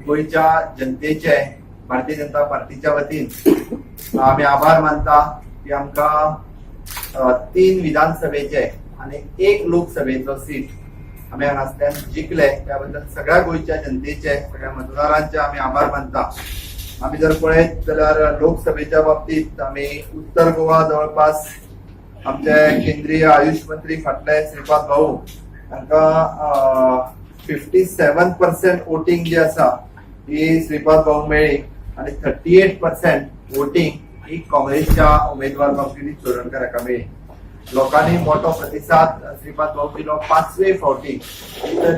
गोंयच्या जनतेचे भारतीय जनता पार्टीच्या वतीन आमी आभार मानता की आमकां तीन विधानसभेचे आनी एक लोकसभेचो सीट आमी हांगासल्यान जिखले. त्या बद्दल सगळ्या गोंयच्या जनतेचे, सगळ्या मतदारांचे आमी आभार मानता. आमी जर पळयत जाल्यार लोकसभेच्या बाबतीत आमी उत्तर गोवा जवळपास आमचे केंद्रीय आयुष मंत्री फाटले श्रीपाद भाऊ हांकां 57% वोटींग जी आसा ही श्रीपाद भाऊ मेळ्ळी आनी 38% वोटींग ही काँग्रेसच्या उमेदवार बाब गिरीश चोडणकर हाका मेळ्ळी. लोकांनी मोठो प्रतिसाद श्रीपाद भाऊ दिलो. पांचवे फावटी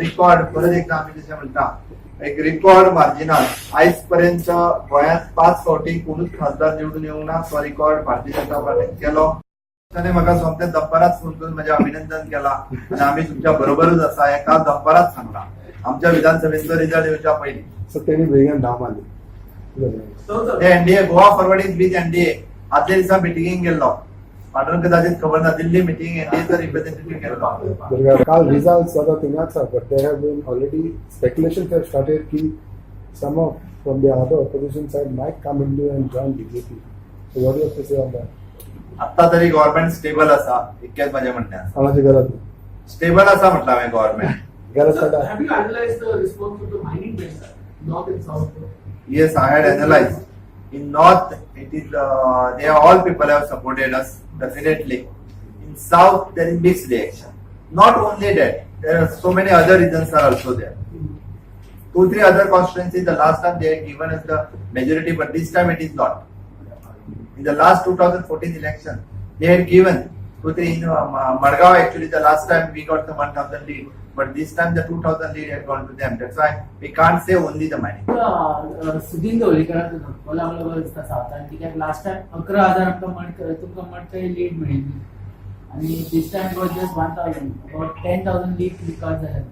रिकॉर्ड, परत एकदा आमी जशें म्हणटा, एक रिकॉर्ड मार्जिनान. आयज पर्यंत गोंयांत पांच फावटी कोणूच खासदार निवडून येवंक ना, तो रिकॉर्ड भारतीय जनता पार्टीन केलो. ताणें म्हाका सोमतें दनपारात फोन करून म्हजें अभिनंदन केलां आनी आमी तुमच्या बरोबरूच आसा हें काल दनपारात सांगलां, आमच्या विधानसभेचो रिजल्ट येवच्या पयलीं. सो तेणी बेगीन धांव मारली. ते NDA, Goa Forward is with NDA. आदल्या दिसा मिटिंगेक गेल्लो पाटण, कदाचित खबर ना, दिल्ली मिटिंग एनडीएचो रिप्रेझेंटेटिव्ह गेल्लो. काल रिजल्ट जाता थिंगाच, but there have been already speculation have started की some of from the other opposition side might come in and join BJP. So what you have to say on that? आता तरी government stable आसा, इतकेंच म्हाजें म्हणणें आसा. कोणाची गरज ना. स्टेबल आसा म्हटलं हांवें गव्हर्नमेंट. गरज Sir, पडटा. have you analyzed the response of the mining belt, north and south? Yes, I had analyzed. In North, it is they are all people have supported us, definitely. In South, there is mixed reaction. Not only that, there are so many other reasons are also there. Two, three other constituencies, the last time they had given us the majority, but this time it is not. In the last 2014 election, they had given two, three in Margao actually, the last time we got the 1000 lead, but this time the 2000 lead had gone to them. That's why we can't say only the mining. Sudin ढवळीकराचो धक्को लागलो बरो दिसता सावथान, कित्याक last time 11,000 आमकां तुमकां मडकय lead मेळिल्ली आनी this time was just 1000, about 10,000 lead record जाल्या.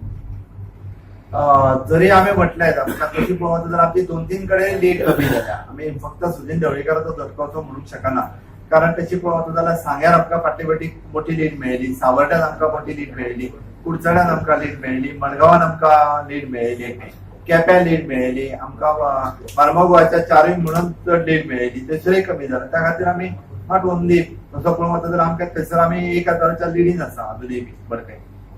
जरी आम्ही म्हटलंय, आमकां तशी पळोवप जाल्यार आमची दोन तीन कडेन लीड कमी जाल्या. आमी फक्त सुदिन ढवळीकराचो धटको असो म्हणूंक शकना, कारण तशी पळोवप जाल्यार सांग्यार आमकां फाटली फावटी मोठी लीड मेळ्ळी, सावर्ड्यान आमकां मोठी लीड मेळ्ळी, कुडचड्यान आमकां लीड मेळ्ळी, मडगांवान आमकां लीड मेळ्ळी, केप्यां लीड मेळ्ळी, आमकां मार्मगोवाच्या चारूय म्हणून चड लीड मेळ्ळी, थंयसरूय कमी जाला. त्या खातीर आमी not only तसो पळोवंक वता जाल्यार आमकां थंयसर आमी 1000च्या लिडीन आसा अजुनूय बी मडकय.